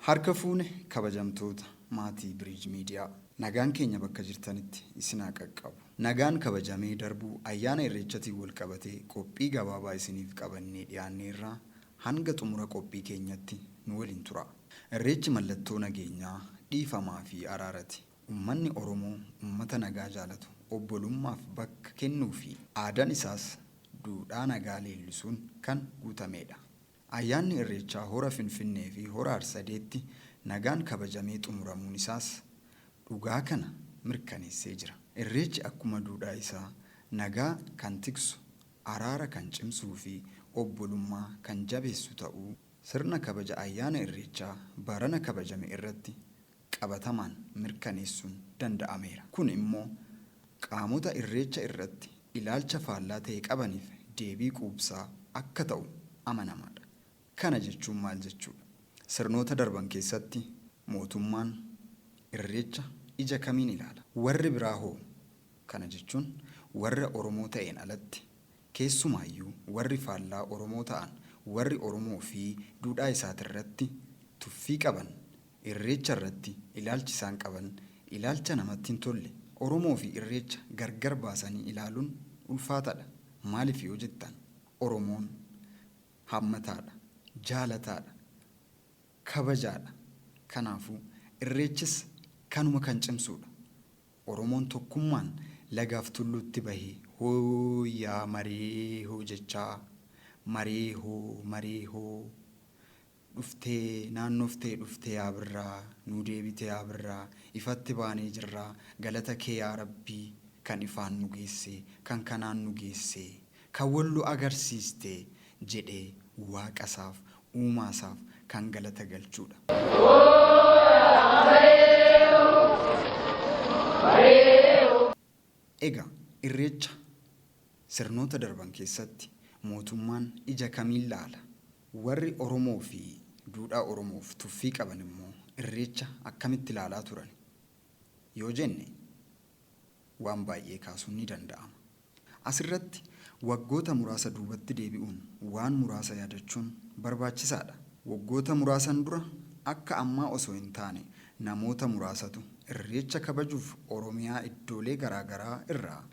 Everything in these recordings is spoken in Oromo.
Harka fuune kabajamtoota maatii Biriij Miidiyaa. Nagaan keenya bakka jirtanitti isin haa qaqqabu. Nagaan kabajamee darbuu ayyaana Irreechatiin walqabatee qophii gabaabaa isiniif qabannee dhiyaanneerraa hanga xumura qophii keenyatti nu waliin turaa. Irreechi mallattoo nageenyaa, dhiifamaa fi araarati. Ummanni Oromoo ummata nagaa jaalatu, obbolummaaf bakka kennuu fi aadaan isaas duudhaa nagaa leellisuun kan guutameedha. Ayyaanni Irreechaa Hora Finfinnee fi Hora Harsadeetti nagaan kabajamee xumuramuun isaas dhugaa kana mirkaneessee jira. Irreechi akkuma duudhaa isaa nagaa kan tiksu, araara kan cimsuu fi obbolummaa kan jabeessu ta'uu sirna kabaja ayyaana Irreechaa barana kabajame irratti qabatamaan mirkaneessuun danda'ameera. Kun immoo qaamota Irreecha irratti ilaalcha faallaa ta'e qabaniif deebii quubsaa akka ta'u amanamaadha. Kana jechuun maal jechuudha? Sirnoota darban keessatti mootummaan Irreecha ija kamiin ilaala? Warri biraa hoo? Kana jechuun warra Oromoo ta'een alatti keessumaayyuu warri faallaa Oromoo ta'an, warri Oromoo fi duudhaa isaatirratti tuffii qaban Irreecha irratti ilaalchi isaan qaban ilaalcha namatti hin tolle. Oromoo fi Irreecha gargar baasanii ilaaluun ulfaataadha. Maaliif yoo jettan Oromoon hammataadha, jaalataadha, kabajaadha. Kanaafuu Irreechis kanuma kan cimsuudha. Oromoon tokkummaan lagaaf tulluutti bahee hooyyaa mareehoo jechaa mareehoo mareehoo dhuftee naannoftee dhufte yaa birraa nuu deebite yaa birraa ifatti baanee jirraa galata kee yaa rabbii kan ifaan nu geesse kan kanaan nu geesse kan wal nu agarsiiste jedhee waaqasaaf uumaasaaf kan galata galchuudha. Egaa Irreecha sirnoota darban keessatti mootummaan ija kamiin laala? Warri Oromoo fi duudhaa Oromoof tuffii qaban immoo Irreecha akkamitti ilaalaa turani? Yoo jenne waan baay'ee kaasuun ni danda'ama. Asirratti waggoota muraasa duubatti deebi'uun waan muraasa yaadachuun barbaachisaadha. Waggoota muraasan dura akka ammaa osoo hin taane namoota muraasatu Irreecha kabajuuf Oromiyaa iddoolee garaa garaa irraa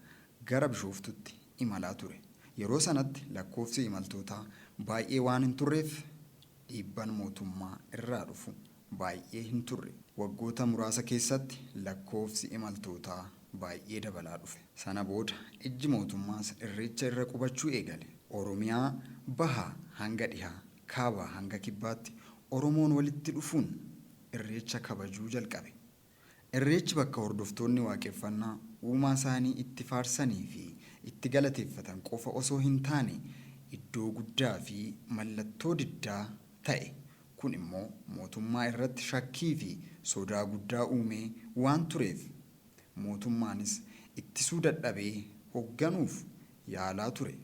gara Bishooftutti imalaa ture. Yeroo sanatti lakkoofsi imaltootaa baay'ee waan hin turreef dhiibban mootummaa irraa dhufu baay'ee hin turre. Waggoota muraasa keessatti lakkoofsi imaltootaa baay'ee dabalaa dhufe. Sana booda ijji mootummaas Irreecha irra qubachuu eegale. Oromiyaa bahaa hanga dhihaa, kaabaa hanga kibbaatti Oromoon walitti dhufuun Irreecha kabajuu jalqabe. Irreechi bakka hordoftoonni Waaqeffannaa uumaa isaanii itti faarsanii fi itti galateeffatan qofa osoo hin taane iddoo guddaa fi mallattoo diddaa ta'e. Kun immoo mootummaa irratti shakkii fi sodaa guddaa uumee waan tureef mootummaanis ittisuu dadhabee hogganuuf yaalaa ture.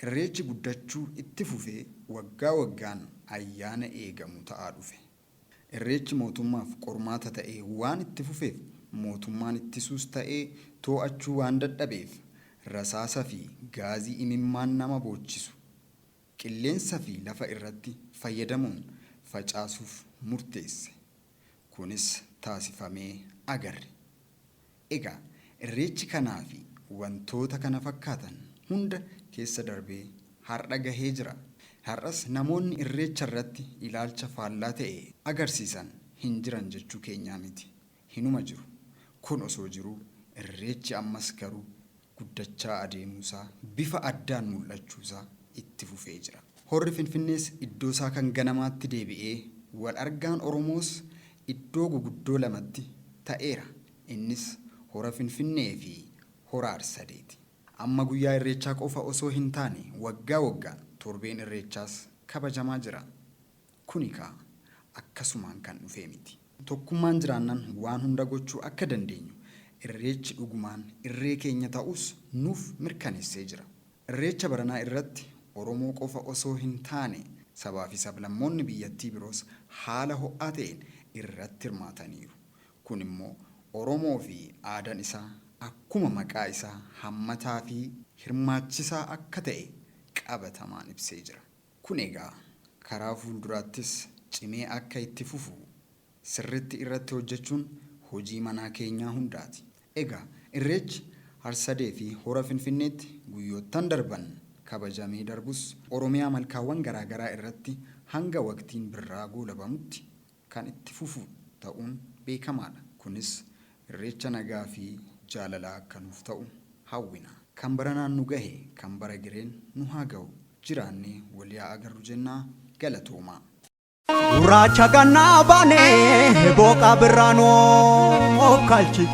Irreechi guddachuu itti fufee waggaa waggaan ayyaana eegamu ta'aa dhufe. Irreechi mootummaaf qormaata ta'ee waan itti fufeef mootummaan ittisuus ta'ee too'achuu waan dadhabeef rasaasa fi gaazii imimmaan nama boochisu qilleensa fi lafa irratti fayyadamuun facaasuuf murteesse. Kunis taasifamee agarre. Egaa Irreechi kanaa fi wantoota kana fakkaatan hunda keessa darbee har'a gahee jira. Har'as namoonni Irreecha irratti ilaalcha faallaa ta'e agarsiisan hin jiran jechuu keenyaa miti. Hinuma jiru. Kun osoo jiruu Irreechi ammas garuu guddachaa adeemuusaa, bifa addaan mul'achuusaa itti fufee jira. Horri Finfinnees iddoosaa kan ganamaatti deebi'ee wal argaan Oromoos iddoo guguddoo lamatti ta'eera. Innis Hora Finfinnee fi Hora Arsadeeti. Amma guyyaa Irreechaa qofa osoo hin taane waggaa waggaan torbeen Irreechaas kabajamaa jira. Kuni kaa akkasumaan kan dhufee miti. Tokkummaan jiraannan waan hunda gochuu akka dandeenyu Irreechi dhugumaan irree keenya ta'uus nuuf mirkaneessee jira. Irreecha baranaa irratti Oromoo qofa osoo hin taane sabaa fi sablammoonni biyyattii biroos haala ho'aa ta'een irratti hirmaataniiru. Kun immoo Oromoo fi aadaan isaa akkuma maqaa isaa hammataa fi hirmaachisaa akka ta'e qabatamaan ibsee jira. Kun egaa karaa fuulduraattis cimee akka itti fufu Sirritti irratti hojjechuun hojii manaa keenyaa hundaati. Egaa Irreechi Harsadee fi Hora Finfinneetti guyyoottan darban kabajamee darbus Oromiyaa malkaawwan garaagaraa irratti hanga waqtiin birraa goolabamutti kan itti fufu ta'uun beekamaadha. Kunis Irreecha nagaa fi jaalalaa akka nuuf ta'u hawwina. Kan baranaan nu gahe kan bara gereen nu haa gahu. Jiraannee wal yaa agarru jennaa galatoomaa. Gurraacha gannaa baanee booqa birraanoo kalchi.